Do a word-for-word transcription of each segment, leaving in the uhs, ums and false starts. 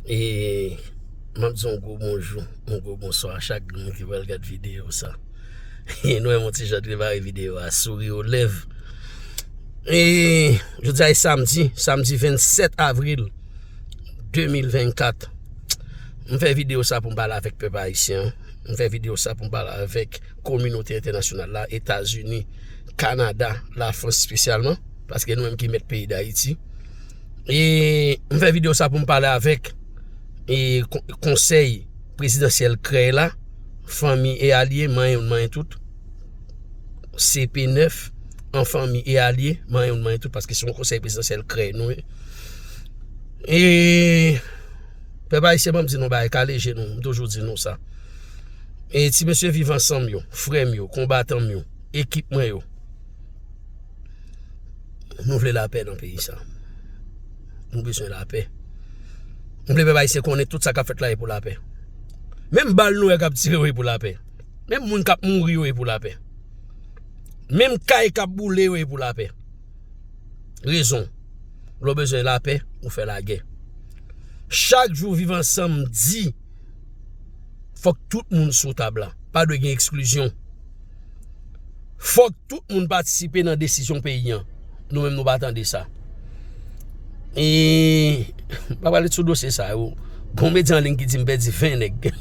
E m ap di yon gwo bonjou, yon gwo bonswa a chak moun ki pral gad videyo sa. E nou wè m yon ti jan prepare videyo a, souri o lèv. E jodi a e samdi, samdi vennsèt avril de mil vennkat. M fè videyo sa pou m pale avèk pèp ayisyen an. M fè videyo sa pou m pale avèk kominote entènasyonal la, Etazini, Kanada, Lafrans espesyalman, paske nou menm ki mèt peyi Dayiti. E m fè videyo sa pou m pale avèk e kon- konsèy prezidansyèl krèy la, fanmi e alye, manyen youn, manyen tout, C P nèf, an fanmi e alye, manyen youn, manyen tout, paske se yon konsèy prezidansyèl krèy nou ye. E pèp ayisyen, ban m di nou bagay, kale je nou, m toujou di nou sa. E ti mesye Viv Ansanm yo, frè m yo, konbatan m yo, ekip mwen yo, nou vle lapè nan peyi sa. Nou bezwen lapè. M vle pèp ayisyen konnen tout sa k ap fèt la e pou lapè. Menm bal nou wè k ap tire yo e pou lapè. Menm moun k ap mouri yo e pou lapè. Menm kay k ap boule yo e pou lapè. Rezon. Lè w bezwen lapè, ou fè lagè. Chak jou Viv Ansanm di, fòk tout moun sou tab la. Pa dwe gen eksklizyon. Fòk tout moun patisipe nan desizyon peyi an. Nou menm nou pa tande sa. E m pa pale sou dosye sa yo. Gon medya an liy ki di m pèdi ven nèg.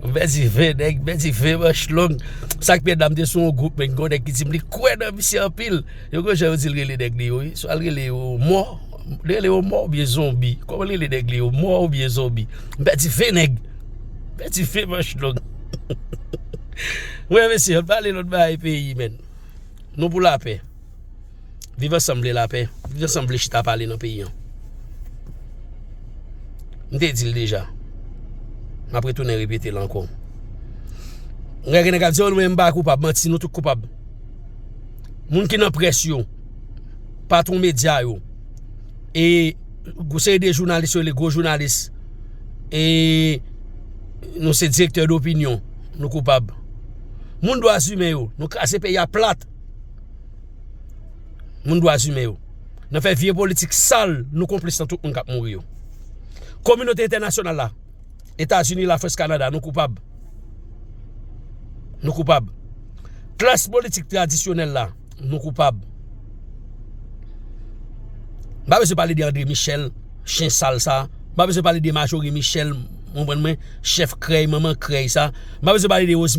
M pèdi ven nèg, m pèdi ven manch long. Sa k pi rèd la, m te sou yon gwoup, men gon nèg ki di m li kwè nan misye anpil. Yo gon jan yo di l rele nèg li yo, wi. Swa l rele yo mò, rele yo mò oubyen zonbi. Kòman l rele nèg li yo, mò oubyen zonbi? M pèdi ven nèg. M pèdi ven manch long. Wi, mesye, ann pale lòt bagay peyi, menn. Nou pou lapè. Viv Ansanm vle lapè. Viv Ansanm vle chita pale nan peyi an. M te di l deja. M ap retounen repete l ankò. M wè gen nèg ap di, "Oh, nou menm pa koupab." Manti, nou tout koupab. Moun ki nan près yo, patwon medya yo, e gwo seri de jounalis yo, le gwo jounalis, e nou se direktè dopinyon, nou koupab. Moun dwa imen yo, nou kraze peyi a plat. Moun dwa imen yo. Nan fè vye politik sal, nou konplis nan tout moun k ap mouri yo. Kominote entènasyonal la, Etazini, Lafrans, Kanada, nou koupab. Nou koupab. Klas politik tradisyonèl la, nou koupab. M pa bezwen pale de André Michel, chen sal sa. M pa bezwen pale de Majorie Michel, w konprann mwen, chèf krèy, manman krèy sa. M pa bezwen pale de Rosemary